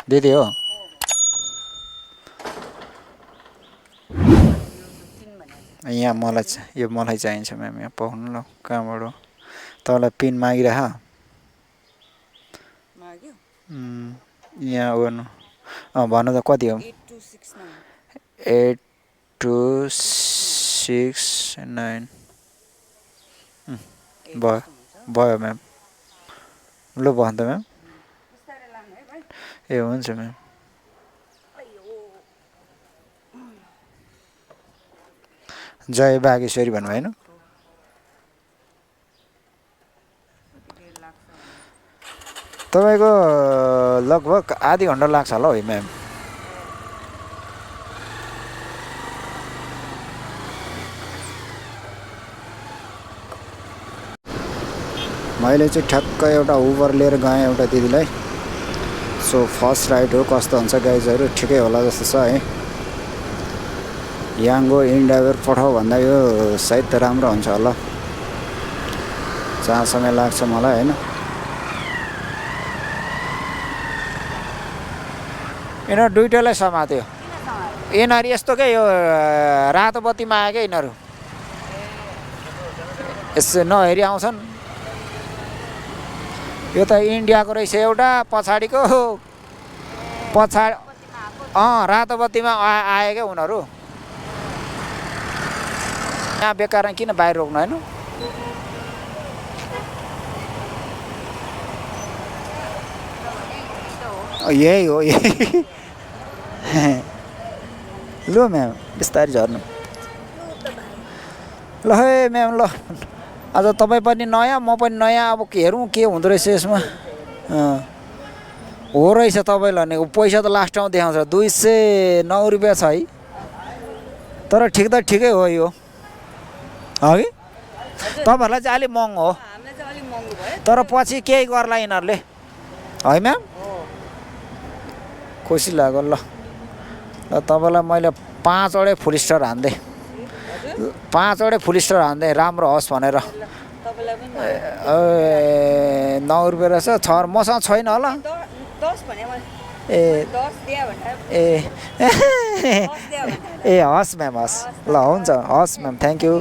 दिदी हो यहाँ मलाई यो मलाई चाहिन्छ म्याम यहाँ पाउनु ल कहाँबाट तपाईँलाई पिन मागिरह यहाँ गर्नु भन्नु त कति हो 8269 भयो भयो म्याम लु भन्नु त म्याम ए हुन्छ म्याम जय बागेश्वरी भन्नु होइन तपाईँको लगभग आधी घन्टा लाग्छ होला है म्याम मैले चाहिँ ठ्याक्क एउटा उबर लिएर गएँ एउटा दिदीलाई सो फर्स्ट राइड हो कस्तो हुन्छ गाइजहरू ठिकै होला जस्तो छ है याङ्गो इन्डाइभर पठाऊ भन्दा यो सायद त राम्रो हुन्छ होला जहाँ समय लाग्छ मलाई होइन यिनीहरू दुइटालाई समात्यो यिनीहरू यस्तो क्या यो रातो बत्तीमा आयो क्या यिनीहरू यसो नहेरी आउँछन् यो त इन्डियाको रहेछ एउटा पछाडिको रातो बत्तीमा आयो क्या उनीहरू यहाँ बेकार किन बाहिर रोक्नु होइन यही हो यही लु म्याम बिस्तारै झर्नु ल है म्याम ल आज तपाईँ पनि नयाँ म पनि नयाँ अब हेरौँ के हुँदो रहेछ यसमा हो रहेछ तपाईँलाई भनेको पैसा त लास्टमा देखाउँछ 209 रुपियाँ छ है तर ठिक त ठिकै हो यो हगि तपाईँहरूलाई चाहिँ अलिक महँगो हो तर पछि केही गर्ला यिनीहरूले है म्याम खुसी लाग्यो ल तपाईँलाई मैले 5 वटै फुल स्टार हान्दै 5 वटै फुल स्टार हान्दै राम्रो होस् भनेर 9 रुपियाँ रहेछ मसँग छैन होला ए हस् म्याम हस् ल हुन्छ हस् म्याम थ्याङ्क यू